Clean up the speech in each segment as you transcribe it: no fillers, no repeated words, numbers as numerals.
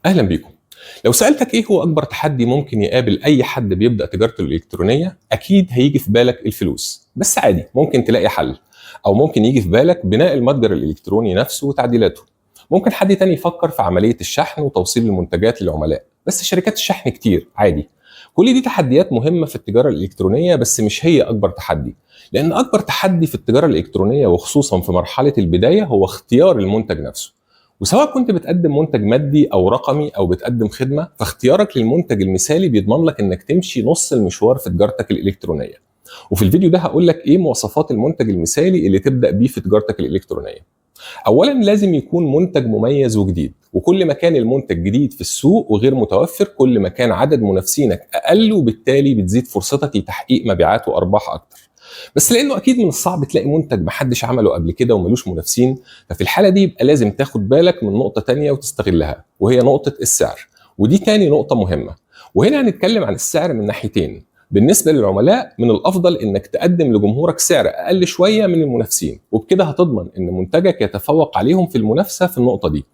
اهلا بيكم. لو سالتك ايه هو اكبر تحدي ممكن يقابل اي حد بيبدا تجارته الالكترونيه، اكيد هيجي في بالك الفلوس، بس عادي ممكن تلاقي حل. او ممكن يجي في بالك بناء المتجر الالكتروني نفسه وتعديلاته. ممكن حد تاني يفكر في عملية الشحن وتوصيل المنتجات للعملاء، بس شركات الشحن كتير عادي. كل دي تحديات مهمة في التجارة الالكترونيه، بس مش هي اكبر تحدي، لان اكبر تحدي في التجارة الالكترونية وخصوصا في مرحلة البداية هو اختيار المنتج نفسه. وسواء كنت بتقدم منتج مادي او رقمي او بتقدم خدمه، فاختيارك للمنتج المثالي بيضمن لك انك تمشي نص المشوار في تجارتك الالكترونية. وفي الفيديو ده هقول لك ايه مواصفات المنتج المثالي اللي تبدا بيه في تجارتك الالكترونية. اولا لازم يكون منتج مميز وجديد، وكل ما كان المنتج جديد في السوق وغير متوفر كل ما كان عدد منافسينك اقل، وبالتالي بتزيد فرصتك لتحقيق مبيعات وارباح اكتر. بس لانه اكيد من الصعب تلاقي منتج محدش عمله قبل كده وملوش منافسين، ففي الحالة دي يبقى لازم تاخد بالك من نقطة تانية وتستغلها، وهي نقطة السعر. ودي تاني نقطة مهمة. وهنا هنتكلم عن السعر من ناحيتين. بالنسبة للعملاء من الافضل انك تقدم لجمهورك سعر اقل شوية من المنافسين، وبكده هتضمن ان منتجك يتفوق عليهم في المنافسة في النقطة دي.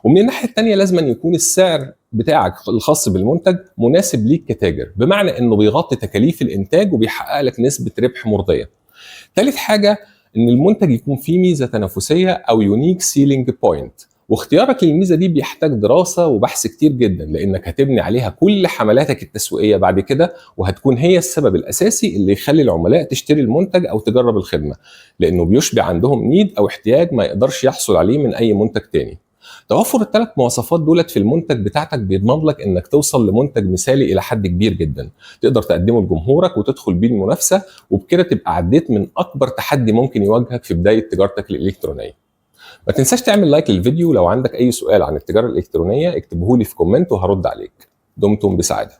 ومن الناحية الثانية لازم أن يكون السعر بتاعك الخاص بالمنتج مناسب ليك كتاجر، بمعنى انه بيغطي تكاليف الانتاج وبيحقق لك نسبه ربح مرضية. ثالث حاجة ان المنتج يكون فيه ميزة تنافسية او unique selling point، واختيارك للميزه دي بيحتاج دراسة وبحث كتير جدا، لانك هتبني عليها كل حملاتك التسويقية بعد كده، وهتكون هي السبب الاساسي اللي يخلي العملاء تشتري المنتج او تجرب الخدمة، لانه بيشبع عندهم need او احتياج ما يقدرش يحصل عليه من اي منتج تاني. توفر الثلاث مواصفات دولت في المنتج بتاعتك بيضمن لك انك توصل لمنتج مثالي الى حد كبير جدا، تقدر تقدمه لجمهورك وتدخل بيه المنافسة، وبكده تبقى عديت من اكبر تحدي ممكن يواجهك في بداية تجارتك الالكترونية. ما تنساش تعمل like للفيديو. لو عندك اي سؤال عن التجارة الالكترونية اكتبه لي في comment وهرد عليك. دمتم بسعادة.